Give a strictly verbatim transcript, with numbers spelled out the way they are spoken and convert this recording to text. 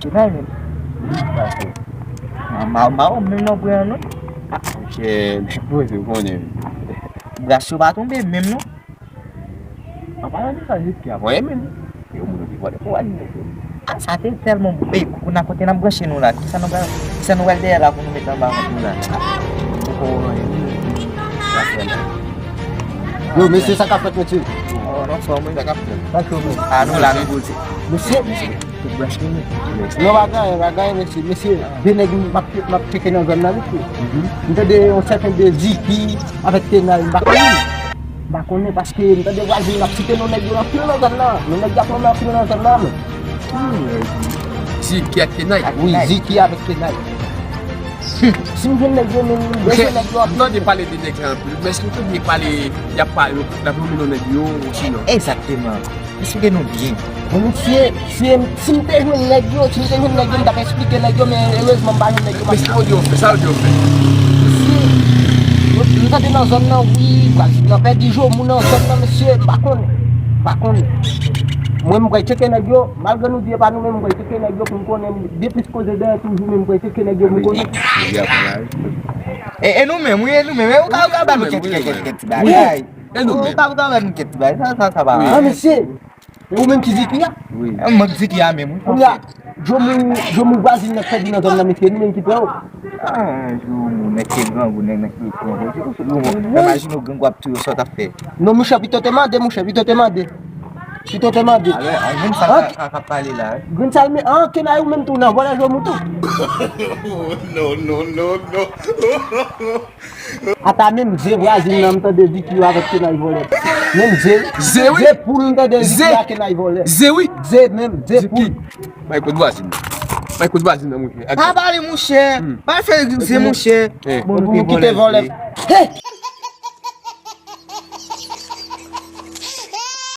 Kenay menm. Wi, pase. Mawon menm non pran non. Monchè, mwen se konnen. Bras yo pa tonbe menm non. An palan de sa, Ziki a voye menm. Yo moun ki vòlè pou al nèg yo. Ah, sa te tèlman bèl. Kou nan kote n ap branche nou la. Kisa nou pral, kisa nou pral dèyè la pou nou met anba vant nou la? Poko wè anyen. Sa fè la. Yo, mesye, sa k ap fèt, mesye? Oh, non, fò mwen. Sa k ap fèt? Sa k ap fèt? Ah, nou la, nou poze. Mesye, tout branch nou. Non, pa gen anyen, pa gen anyen, mesye. Mesye, de nèg m ap, m ap tcheke nan zòn nan, mesye. M tande yon sèten de Ziki avèk Kenay, m pa konnen. M pa konnen paske m tande vwazin m ap site non nèg yo anpil nan zòn nan. Non nèg y ap nonmen anpil nan zòn nan, men. Ziki ak Kenay? Wi, Ziki avèk Kenay. Si m jwenn nèg yo, men m bezwen nèg yo anpil. M tande pale de nèg sa anpil, men èske w tande pale, y ap pale, y ap nonmen non nèg yo, osinon? Egzakteman. Mesye, nou byen. Bon, mesye, si, si m te jwenn nèg yo, si m te jwenn nèg yo, m t ap eksplike nèg yo, men erezman m pa jwenn nèg yo, m ap... Mesye, sa yo di w fè? Mesye, m tande nan zòn nan, wi, vwazin nan pèdi Jomou nan zòn nan, mesye, m pa konnen. M pa konnen. Mwen, m pral tcheke nèg yo, malgre nou di e pa nou, men m pral tcheke nèg yo pou m konnen, de plis koze dèyè toujou, men m pral tcheke nèg yo pou m konnen. E, e nou menm, wi, e nou menm, e ou ka, ou ka ba nou kèk, kèk, kèk, kèk ti bagay. E nou menm. Ou ka, ou ka ba nou kèk ti bagay, sa, sa, sa pa... Ah, mesye, e ou menm ki Ziki a? Wi. E mwen ki Ziki a menm, wi. Kounye a, Jomou, Jomou vwazin nan k pèdi nan zòn nan, mesye, nou menm ki pran yo. Ah, Jomou, nèg ki grangou, nèg, nèg ki grangou. Jomou, imajine w grangou ap touye w, sa w t ap fè? Non, monchè, pito te mande, monchè, pito te mande. Pito te mande. Alò, an grenn sal ka, ka, ka pale la, wi. Grenn sal, men, an, Kenay ou menm tou nan vòlè Jomou tou. Non, non, non, non. Ata menm ze vwazin nan, m tande Ziki yo avèk Kenay vòlè. Menm ze. Ze, wi. Ze poul, m tande Ziki a Kenay vòlè. Ze, wi. Ze menm, ze poul. Bay kout vwazin nan. Bay kout vwazin nan, monchè. Pa pale, monchè. Pa fè ze, monchè. Bon, nou kite vòlè. Hey!